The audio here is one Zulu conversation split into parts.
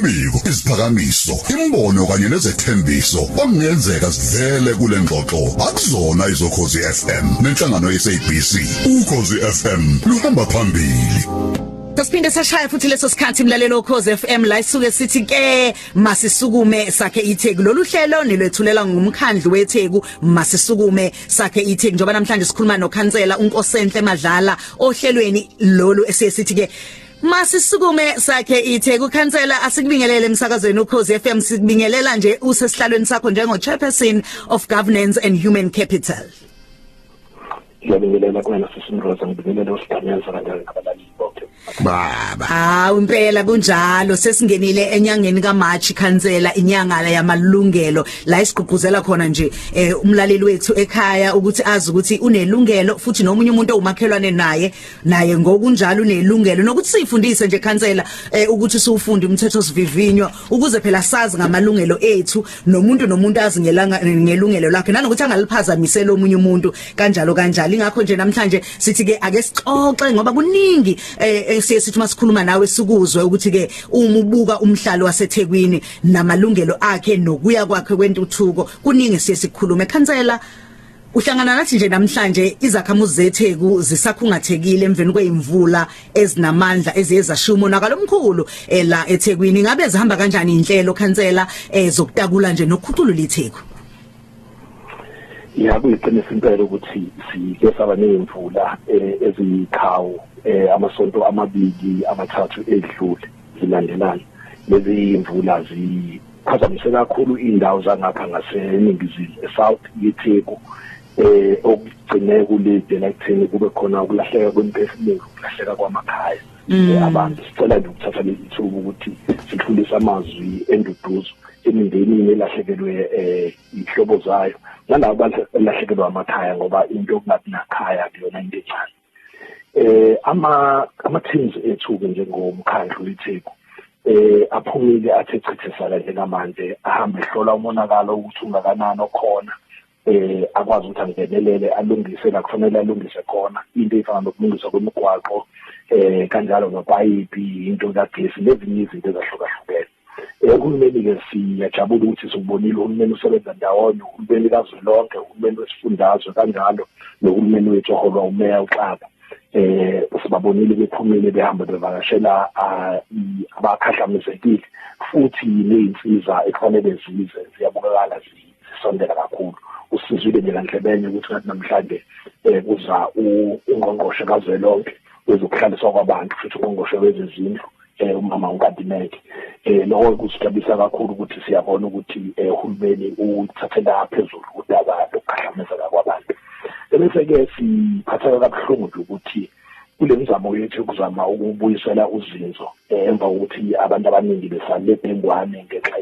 Imibiko, iziphakamiso, imbono kanye nezethembiso okungenzeka sivele kule ngxoxo akuzona izokhozi FM nenhlangano yeSABC. Ukhozi FM luhamba phambili. Sasiphinde sashaya futhi leso sikhathi, mlalelo Ukhozi FM, la isuke sithi ke masisukume sakhe iTheku. Lolu hlelo nilwethulela ngumkhandlu weTheku, Masisukume Sakhe iTheku. Njengoba namhlanje sikhuluma nokhansela uNkosenhle Madlala ohlelweni lolu esiye sithi ke Masisukume Sakhe iTheku. Khansela, asikubingelele emsakazweni Ukhozi FM. Sikubingelela nje usesihlalweni sakho njengo chairperson of governance and human capital. Ngiyabingelela kuwena, sisi Mroza, ngibingelele usigameza kanjalo nabalaleli bonke. Baba. Hawu, impela kunjalo. Sesingenile enyangeni kaMarch, khansela, inyanga yamalungelo, la isigqugquzela khona nje umlaleli wethu ekhaya ukuthi azi ukuthi unelungelo, futhi nomunye umuntu owumakhelwane naye ngokunjalo unelungelo, nokuthi sifundise nje, khansela, ukuthi siufunde umthetho sivivinyo ukuze phela sazi ngamalungelo ethu, nomuntu nomuntu azi ngelanga ngelungelo lakhe, nanokuthi angaliphazamisela omunye umuntu, kanjalo kanjalo. Ingakho nje namhlanje sithi ke ake sixoxe, ngoba kuningi esiye sithi masikhuluma nawe sikuzwe ukuthi ke uma ubuka umhlalo waseThekwini namalungelo akhe nokuya kwakhe kwentuthuko, kuningi siye sikhulume. Khansela, uhlangana nathi nje namhlanje izakhamuzi zeTheku zisakhungathekile emveni kweimvula ezinamandla eziye zashiya umonakalo omkhulu la eThekwini. Ngabe zihamba kanjani inhlelo, khansela, zokutakula nje nokukhuculula iTheku? Ya, kuyiqiniso impela ukuthi sike saba ney'mvula eziyikhawu amasonto 2, 3 edlule zilandelana. Lezi imvula ziphazamise kakhulu indawo zangapha ngaseningizimu, eSouth yeTheku, okugcine kulidela ekutheni kube khona ukulahleka kwemphefumulo, ukulahleka kwamakhaya abantu. Sicela nje ukuthatha leli thuba ukuthi sidlulise amazwi enduduzo emindenini elahlekelwe ihlobo zayo nalabo balahlekelwe amakhaya, ngoba into yokungabi nakhaya kuyona into encane. Ama teams ethu ke njengomkhandlu weTheku aphumile athe chithesala njengamanje, ahamba ehlola umonakalo ukuthi ungakanani okhona, akwazi ukuthi angenelele, alungise la kufanele alungise khona, into efana nokulungiswa kwemigwaqo, kanjalo nopayipi, into kagesi nezinye izinto ezahlukahlukene. Uhulumeni ke, siyajabula ukuthi sikubonile uhulumeni usebenza ndawonye, uhulumeni kazwelonke, uhulumeni wesifundazwe, kanjalo nohulumeni wethu oholwa umeya uXaba. Sibabonile bephumile, behamba bevakashela abakhahlamezekile, futhi ney'nsiza ekufanele zize ziyabukakala zisondela kakhulu. Usizwile nje kandlebenye ukuthi ngathi namhlanje kuza ungqongqoshe kazwelonke wezokuhlaliswa kwabantu, futhi ungqongqoshe wezezindlu, umama uNkadimeke. Lokho kusijabulisa kakhulu ukuthi siyabona ukuthi uhulumeni uthathela phezulu udaba lokukhahlamezeka kwabantu. Ebese-ke siphatheka kabuhlungu nje ukuthi kule mizamo yethu yokuzama ukubuyisela uzinzo emva kokuthi abantu abaningi besale bhengwane ngenxa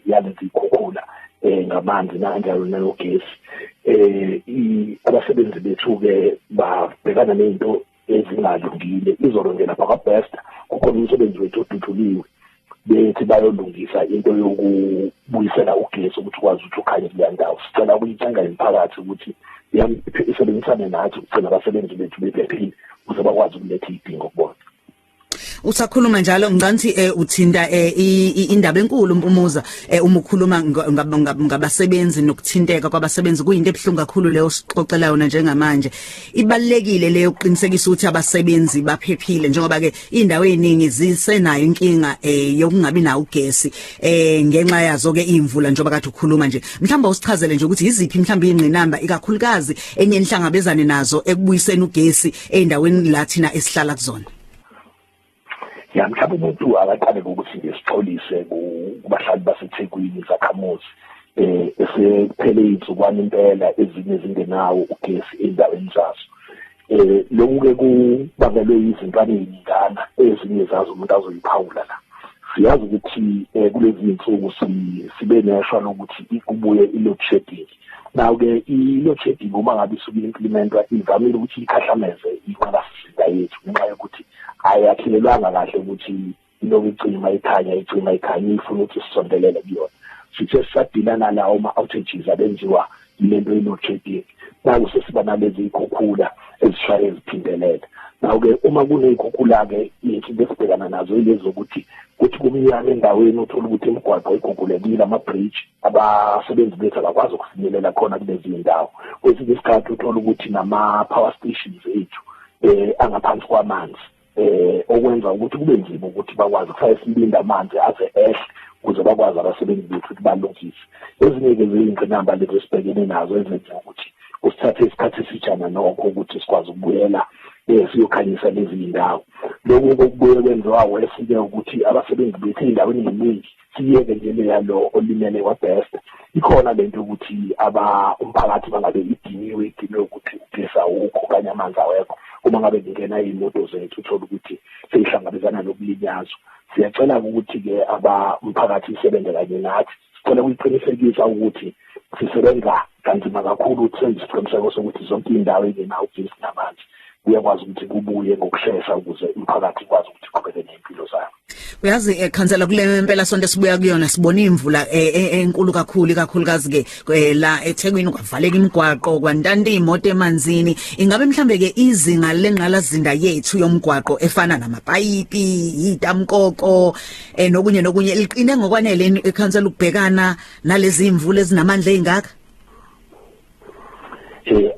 yalezi ikhukhula ngamanzi nakanjalo nangogesi, abasebenzi bethu-ke babhekana ney'nto ezingalungile. Izolo nje lapha kwaBest kukhona umsebenzi wethu odutshuliwe, bethi bayolungisa into yokubuyisela ugesi ukuthi ukwazi ukuthi ukhanye kuleya ndawo. Sicela ukuyithenga imiphakathi ukuthi isebenzisane nathi ukugcina abasebenzi bethu bephephile ukuze bakwazi ukuletha iy'dingo kubona. Usakhuluma njalo, ngicanthi uthinta indaba enkulu, Mpumuza, uma ukhuluma ngabasebenzi nokuthinteka kwabasebenzi. Kuyinto ebuhlungu kakhulu leyo sixoxela yona njengamanje. Ibalekile leyo ukuqinisekisa ukuthi abasebenzi baphephile, njengoba ke indawo eziningi zisenayo inkinga yokungabi nawo ugesi ngenxa yazo ke imvula, njengoba kade ukhuluma nje. Mhlawumbe usichazele nje ukuthi iziphi mhlawumbe ingqinamba ikakhulukazi enye enhlangabezane nazo ekubuyiseni ugesi eindaweni la thina esihlala kuzona. Ya, mhlawumbe umuntu akaqale ngokuthi nje sixolise kubahlali baseThekwini, izakhamuzi esekuphele iy'nsukwana impela ezinye zingenawo ugesi ey'ndaweni zazo. Lokhu ke kubangelwe izintwana ey'ningana, ezinye zazo umuntu azoyiphawula la. Siyazi ukuthi kulezi iy'nsuku sibe neshwa lokuthi kubuye i-load shedding. Now-ke i-load shedding, uma ngabe isuke i-implementwa, ivamile ukuthi ikhahlameze inqalasizinda yethu ngenxa yokuthi ayakhelelwanga kahle ukuthi iloku icima ikhanya, icima ikhanya, ifuna ukuthi sisondelele kuyona. Sithe sisadila nalawo ma-outages abenziwa lento ye-load shedding, naku sesiba nalezi iy'khukhula ezishaye ziphindelela. Nawo-ke uma kuney'khukhula-ke iy'nkinga esibhekana nazo ilezi zokuthi kuthi kumnyama endaweni, uthole ukuthi imigwaqo igugulekile, ama-bridge, abasebenzi bethu abakwazi ukufinyelela khona kulezi iy'ndawo. Kwesinye isikhathi uthole ukuthi nama-power stations ethu angaphansi kwamanzi, okwenza ukuthi kube nzima ukuthi bakwazi kufanele silinde amanzi aze ehle ukuze bakwazi abasebenzi bethu ukuthi balungise. Ezinye-ke ziy'ngqinamba lezi esibhekene nazo ezenza ukuthi kusithathe isikhathi esijana nokho ukuthi sikwazi ukubuyela siyokhanyisa lezi iy'ndawo. Lokhu kokubuye kwenziwa wesi-ke ukuthi abasebenzi bethu ey'ndaweni ey'ningi siyeke nje leya lo olimele kwabest. Ikhona lento ukuthi aba umphakathi bangabe idiniwe ukuthi ugesi awukho okanye amanzi awekho, uma ngabe kungena iy'moto zethu uthole ukuthi seyihlangabezana nokulinyazwa. Siyacela ukuthi-ke aba umphakathi isebenze kanye nathi, sicela ukuyiqinisekisa ukuthi sisebenza kanzima kakhulu ukuthi senze isiqiniseko sokuthi zonke iy'ndawo ey'ngenawo ugesi namanzi kuyakwazi ukuthi kubuye ngokushesha ukuze umphakathi ukwazi ukuthi uqhubeke ney'mpilo zawo. Uyazi khansela, kule mpela sonto sibuya kuyona sibona imvula enkulu kakhulu, ikakhulukazi ke la eThekwini, kwavaleka imigwaqo, kwantanta imoto emanzini. Ingabe mhlambe ke izinga lengqalasizinda yethu yomgwaqo efana namapayipi, itamkoko nokunye nokunye liqine ngokwanele ekhansela ukubhekana nalezi imvula ezinamandla ezingaka?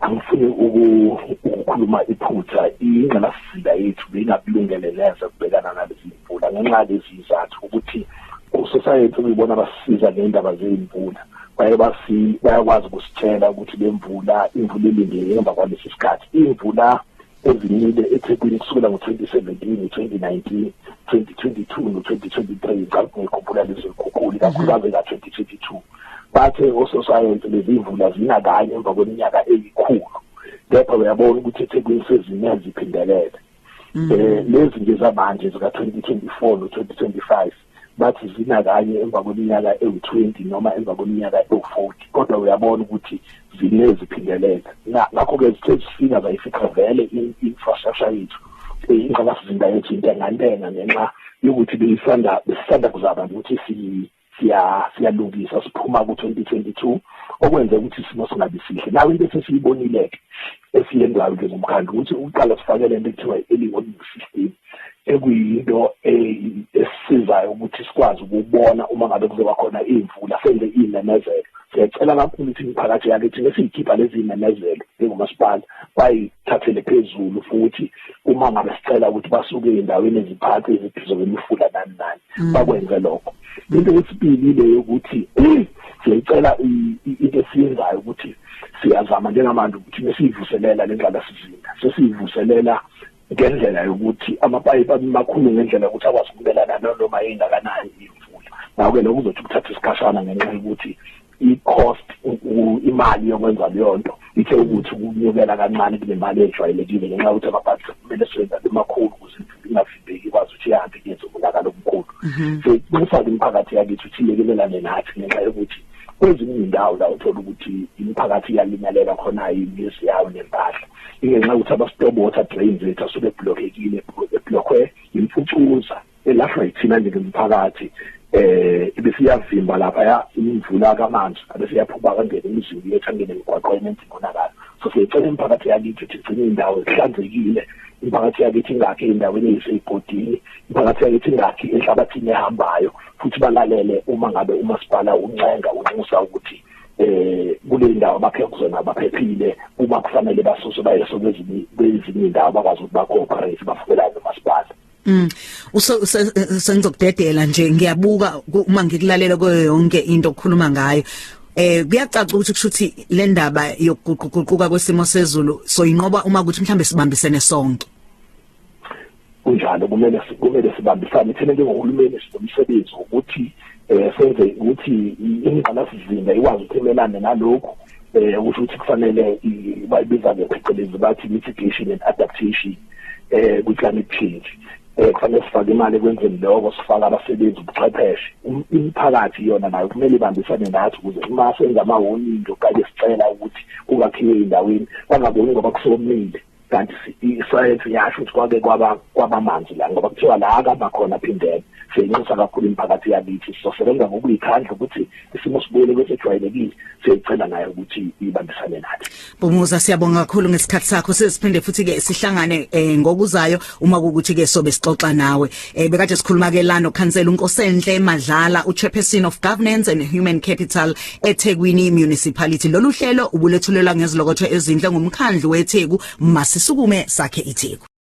Angifuni ukukhuluma iphutha, ingqalasizinda yethu beyingakulungele neze ukubhekana nalezi imvula ngenxa yalezi izathu ukuthi ososayensi uyibona basisiza ngendaba zey'mvula, bayakwazi ukusitshela ukuthi le mvula imvula elindele emva kwalesi sikhathi. Iy'mvula ezinile eThekwini kusukela ngo-2017, 2019, 2022 no-2023, ngicabanga ngikhumbula lezo zikhukhula, ikakhulukazi ka-2022, bathe ososayensi lezi imvula zina kanye emva kweminyaka eyikhulu, kepha uyabona ukuthi eThekwini sezine ziphindelele. Lezi nje zamanje zika-2024 no-2025 bathi zina kanye emva kweminyaka ewu-20 noma emva kweminyaka ewu-40, kodwa uyabona ukuthi zine ziphindelela. Ngakho-ke zithe zifika zayifica vele i-infrastructure yethu, ingqalasizinda yethu intengantenga ngenxa yokuthi besisanda kuzama ukuthi siyalungisa siphuma ku-2022, okwenza ukuthi isimo singabi sihle. Nawe into esesiyibonile-ke esiyenzayo njengomkhandlu ukuthi ukuqala sifake lento ekuthiwa i-early warning system, ekuyinto esisizayo ukuthi sikwazi ukubona uma ngabe kuzoba khona iy'mvula, senze iy'memezelo. Siyacela kakhulu ukuthi imiphakathi yakithi nesiyikhipha lezi iy'memezelo njengomasipala bayithathele phezulu, futhi uma ngabe sicela ukuthi basuke ey'ndaweni eziphansi eziduze kwemifula nani nani bakwenze lokho. Into yesibili le yokuthi siyayicela, into esiyenzayo ukuthi siyazama njengamanje ukuthi mesiyivuselela le ngqalasizinda, sesiyivuselela ngendlela yokuthi amapayipi abe makhulu ngendlela yokuthi akwazi ukumelana nanoma ingakanani imvula. Ngakho-ke lokho kuzothi kuthatha isikhashana ngenxa yokuthi i-cost, imali yokwenza leyo nto ithe ukuthi ukunyukela kancane kunemali ejwayelekile, ngenxa yokuthi amapayipi kumele siwenze abe makhulu ukuze imvula ingavimbeki, ikwazi ukuthi ihambe iyenze umonakalo omkhulu. Siyinxusa-ke imiphakathi yakithi ukuthi ilekelelane nathi ngenxa yokuthi kwezinye iy'ndawo la uthola ukuthi imiphakathi iyalinyalela khona imizi yayo nempahla, ingenxa yokuthi ama-storm water drains ethu asuke ebhlokekile, eblokhwe imfucuza elahlwa yithina njengemiphakathi, ibese iyavimba lapha imvula kamanzi abese iyaphuma kangena emizini yethu, angene emigwaqweni, enza imonakalo. So siyacela imiphakathi yakithi ukuthi igcine iy'ndawo zihlanzekile, imiphakathi yakithi ingakhi ey'ndaweni ey'sey'godini, imiphakathi yakithi ingakhi enhlabathini ehambayo, futhi balalele uma ngabe umasipala uncenga unxusa ukuthi kule ndawo bakhe kuzona baphephile, uma kufanele basuswe baye kwezinye iy'ndawo bakwazi ukuthi ba-cooperate bavumelane nomasipala. Sengizokudedela nje, ngiyabuka uma ngikulalela kuyo yonke into okukhuluma ngayo, kuyacaca ukuthi kushuthi le ndaba yokuguquguquka kwesimo sezulu soyinqoba uma kuthi mhlambe sibambisene sonke. Kunjalo, kumele sibambisane thina njengohulumeni, sinomsebenzi wokuthi senze ukuthi ingqalasizinda ikwazi ukuthi imelane nalokhu, kusho ukuthi kufanele bayibiza ngephecelezi bathi mitigation and adaptation kwi-climate change. Kufanele sifake imali ekwenzeni lokho, sifake abasebenzi, ubuchwepheshe. Imiphakathi yona nayo kumele ibambisane nathi ukuze uma senza ama-warning okanye sicela ukuthi kungakhiwe ey'ndaweni, bangaboni ngoba kusomile. Kanti isayensi yasho ukuthi kwake kwabamanzi la, ngoba kuthiwa la akaba khona phindele. Siyinxusa kakhulu imiphakathi yakithi, sizosebenza ngokuyikhandla ukuthi isimo sibuyele kwesejwayelekile. Siyicela nayo ukuthi ibambisane nathi. Bumuza, siyabonga kakhulu ngesikhathi sakho. Siphinde futhi ke sihlangane ngokuzayo uma kukuthi ke sobe sixoxa nawe. Bekade sikhuluma ke la nokhansela uNkosenhle Madlala, uchairperson of governance and human capital eThekwini Municipality. Lolu hlelo ubulethulelwa ngezilokotho ezinhle ngumkhandlu weTheku. Masisukume sakhe iTheku.